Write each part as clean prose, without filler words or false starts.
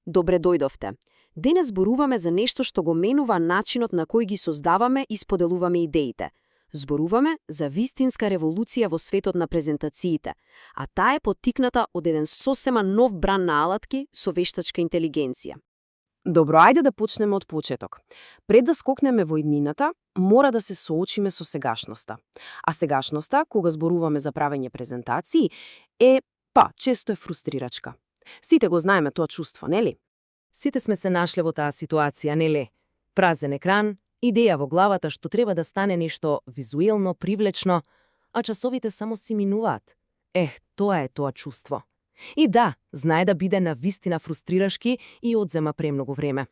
Добре дојдовте. Денес зборуваме за нешто што го менува начинот на кој ги создаваме и споделуваме идеите. Зборуваме за вистинска револуција во светот на презентациите, а таа е поттикната од еден сосема нов бран на алатки со вештачка интелигенција. Добро, ајде да почнеме од почеток. Пред да скокнеме во иднината, мора да се соочиме со сегашноста. А сегашноста, кога зборуваме за правење презентации, често е фрустрирачка. Сите го знаеме тоа чувство, нели? Сите сме се нашле во таа ситуација, нели? Празен екран, идеја во главата што треба да стане нешто визуелно, привлечно, а часовите само си минуваат. Тоа е тоа чувство. И да, знае да биде навистина фрустрирашки и одзема премногу време.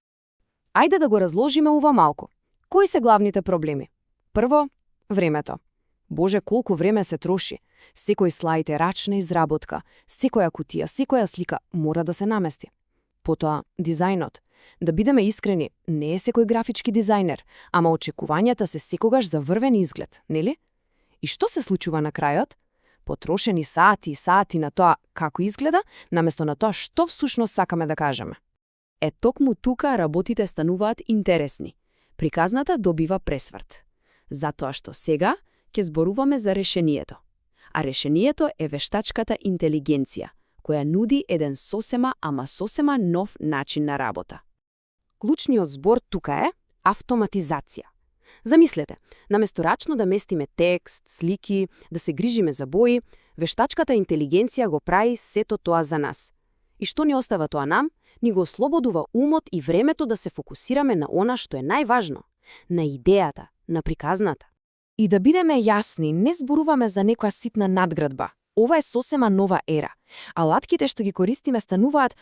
Ајде да го разложиме ова малку. Кои се главните проблеми? Прво, времето. Боже, колку време се троши. Секој слајд е рачна изработка, секоја кутија, секоја слика мора да се намести. Потоа, дизајнот. Да бидеме искрени, не е секој графички дизајнер, ама очекувањата се секогаш за врвен изглед, нели? И што се случува на крајот? Потрошени сати и сати на тоа како изгледа, наместо на тоа што всушност сакаме да кажеме. Токму тука работите стануваат интересни. Приказната добива пресврт. Затоа што сега ќе зборуваме за решението. А решението е вештачката интелигенција, која нуди еден сосема нов начин на работа. Клучниот збор тука е автоматизација. Замислете, наместо рачно да местиме текст, слики, да се грижиме за бои, вештачката интелигенција го прави сето тоа за нас. И што ни остава тоа нам? Ни го ослободува умот и времето да се фокусираме на она што е најважно, на идејата, на приказната. И да бидеме јасни, не зборуваме за некоја ситна надградба. Ова е сосема нова ера. Алатките што ги користиме стануваат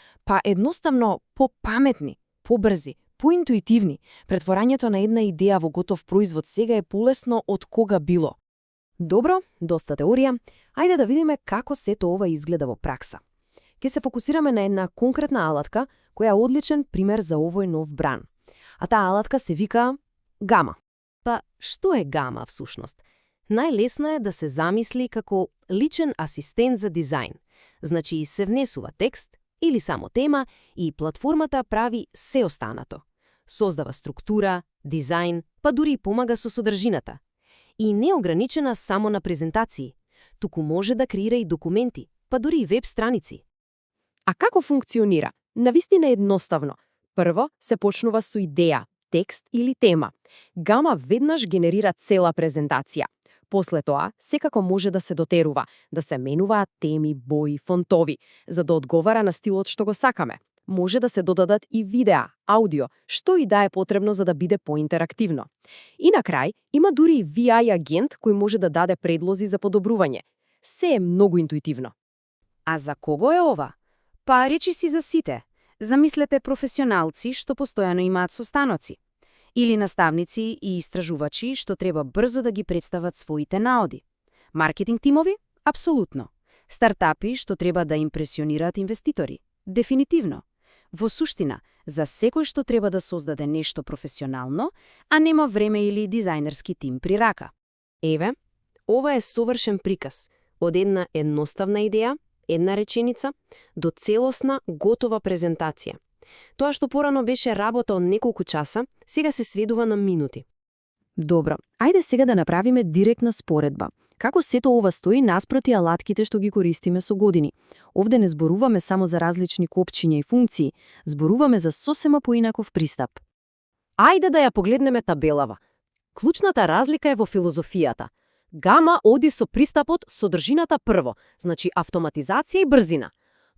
едноставно попаметни, побрзи, поинтуитивни. Претворањето на една идеја во готов производ сега е полесно од кога било. Добро, доста теорија. Ајде да видиме како сето ова изгледа во пракса. Ке се фокусираме на една конкретна алатка, која е одличен пример за овој нов бран. А таа алатка се вика Гама. Што е Гама всушност? Најлесно е да се замисли како личен асистент за дизајн. Значи се внесува текст или само тема и платформата прави се останато. Создава структура, дизајн, дури и помага со содржината. И не ограничена само на презентации, туку може да креира и документи, дури и веб страници. А како функционира? Навистина едноставно. Прво се почнува со идеја, текст или тема. Гама веднаш генерира цела презентација. После тоа, секако може да се дотерува, да се менуваат теми, бои, фонтови, за да одговара на стилот што го сакаме. Може да се додадат и видеа, аудио, што и да е потребно за да биде поинтерактивно. И на крај, има дури и VI агент кој може да даде предлози за подобрување. Се е многу интуитивно. А за кого е ова? Речи си за сите. Замислете професионалци што постојано имаат состаноци. Или наставници и истражувачи што треба брзо да ги представат своите наоди. Маркетинг тимови? Апсолутно. Стартапи што треба да импресионираат инвеститори? Дефинитивно. Во суштина, за секој што треба да создаде нешто професионално, а нема време или дизајнерски тим при рака. Ова е совршен приказ од една едноставна идеја, една реченица, до целосна, готова презентација. Тоа што порано беше работа од неколку часа, сега се сведува на минути. Добро, ајде сега да направиме директна споредба. Како сето ова стои наспроти алатките што ги користиме со години? Овде не зборуваме само за различни копчиња и функции, зборуваме за сосема поинаков пристап. Ајде да ја погледнеме табелава. Клучната разлика е во филозофијата. Гама оди со пристапот содржината прво, значи автоматизација и брзина.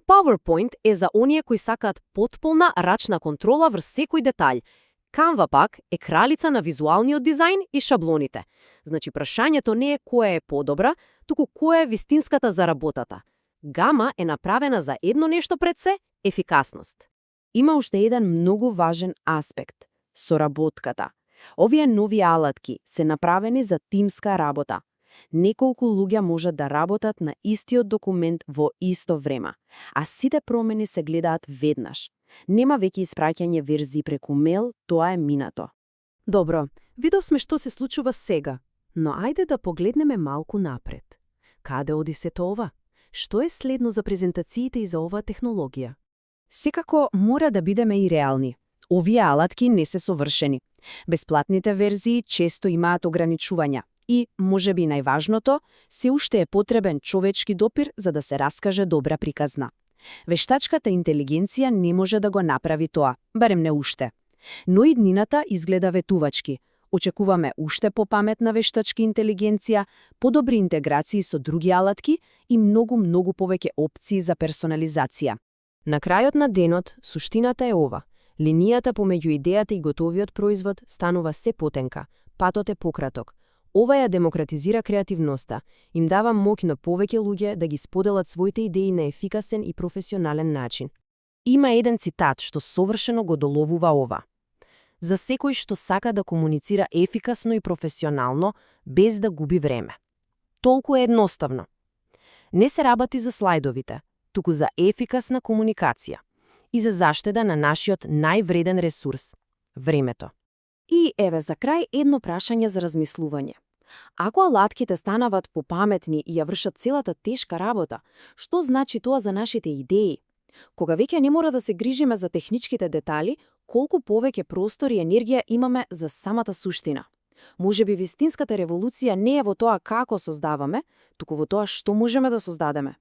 PowerPoint е за оние кои сакаат потполна рачна контрола врз секој детаљ. Canva пак е кралица на визуалниот дизајн и шаблоните. Значи прашањето не е која е подобра, туку која е вистинската за работата. Гама е направена за едно нешто пред се – ефикасност. Има уште еден многу важен аспект – соработката. Овие нови алатки се направени за тимска работа. Неколку луѓе можат да работат на истиот документ во исто време, а сите промени се гледаат веднаш. Нема веќе испраќање верзии преку мејл, тоа е минато. Добро, видовме што се случува сега, но ајде да погледнеме малку напред. Каде оди сето ова? Што е следно за презентациите и за оваа технологија? Секако мора да бидеме и реални. Овие алатки не се совршени. Бесплатните верзии често имаат ограничувања. И, можеби најважното, се уште е потребен човечки допир за да се раскаже добра приказна. Вештачката интелигенција не може да го направи тоа, барем не уште. Но иднината изгледа ветувачки. Очекуваме уште попаметна вештачка интелигенција, подобри интеграции со други алатки и многу повеќе опции за персонализација. На крајот на денот, суштината е ова. Линијата помеѓу идејата и готовиот производ станува се потенка, патот е пократок. Ова ја демократизира креативноста, им дава моќ на повеќе луѓе да ги споделат своите идеи на ефикасен и професионален начин. Има еден цитат што совршено го доловува ова. За секој што сака да комуницира ефикасно и професионално, без да губи време. Толку е едноставно. Не се работи за слайдовите, туку за ефикасна комуникација и за заштеда на нашиот највреден ресурс – времето. И еве за крај едно прашање за размислување. Ако алатките станават попаметни и ја вршат целата тешка работа, што значи тоа за нашите идеи? Кога веќе не мора да се грижиме за техничките детали, колку повеќе простор и енергија имаме за самата суштина? Можеби вистинската револуција не е во тоа како создаваме, туку во тоа што можеме да создадеме.